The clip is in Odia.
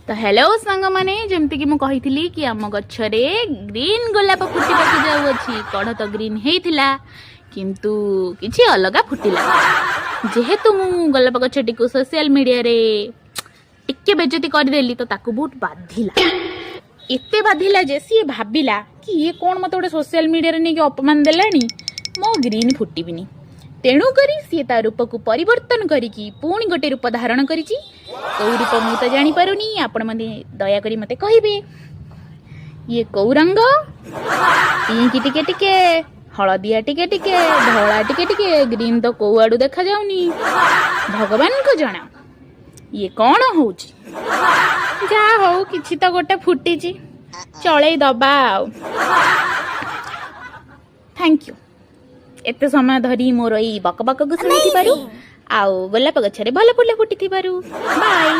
ତ ହ୍ୟାଲୋ ସାଙ୍ଗମାନେ, ଯେମିତିକି ମୁଁ କହିଥିଲି କି ଆମ ଗଛରେ ଗ୍ରୀନ୍ ଗୋଲାପ ଫୁଟିବାକୁ ଯାଉଅଛି। କଢ଼ ତ ଗ୍ରୀନ୍ ହେଇଥିଲା, କିନ୍ତୁ କିଛି ଅଲଗା ଫୁଟିଲା। ଯେହେତୁ ମୁଁ ଗୋଲାପ ଗଛଟିକୁ ସୋସିଆଲ ମିଡ଼ିଆରେ ଟିକେ ବେଜତି କରିଦେଲି, ତ ତାକୁ ବହୁତ ବାଧିଲା। ଏତେ ବାଧିଲା ଯେ ସିଏ ଭାବିଲା କି ଇଏ କ'ଣ ମୋତେ ଗୋଟେ ସୋସିଆଲ ମିଡ଼ିଆରେ ନେଇକି ଅପମାନ ଦେଲାଣି, ମୋ ଗ୍ରୀନ୍ ଫୁଟିବିନି। ତେଣୁକରି ସିଏ ତା ରୂପକୁ ପରିବର୍ତ୍ତନ କରିକି ପୁଣି ଗୋଟେ ରୂପ ଧାରଣ କରିଛି। କୋଉ ରୂପ ମୁଁ ତ ଜାଣିପାରୁନି, ଆପଣମାନେ ଦୟାକରି ମୋତେ କହିବେ। ଇଏ କୋଉ ରଙ୍ଗ? ପିଙ୍କ ଟିକେ ଟିକେ, ହଳଦିଆ ଟିକେ ଟିକେ, ଧଳା ଟିକେ ଟିକେ, ଗ୍ରୀନ୍ ତ କୋଉ ଆଡୁ ଦେଖାଯାଉନି। ଭଗବାନଙ୍କୁ ଜଣା ଇଏ କ'ଣ ହଉଛି। ଯାହା ହଉ, କିଛି ତ ଗୋଟେ ଫୁଟିଛି, ଚଳେଇ ଦବା ଆଉ। Thank you ଏତେ ସମୟ ଧରି ମୋର ଏଇ ବକ ବକକୁ ଶୁଣିଥିବାରୁ ଆଉ ଗୋଲାପ ଗଛରେ ଭଲ ଫୁଲ ଫୁଟିଥିବାରୁ। ବାଏ।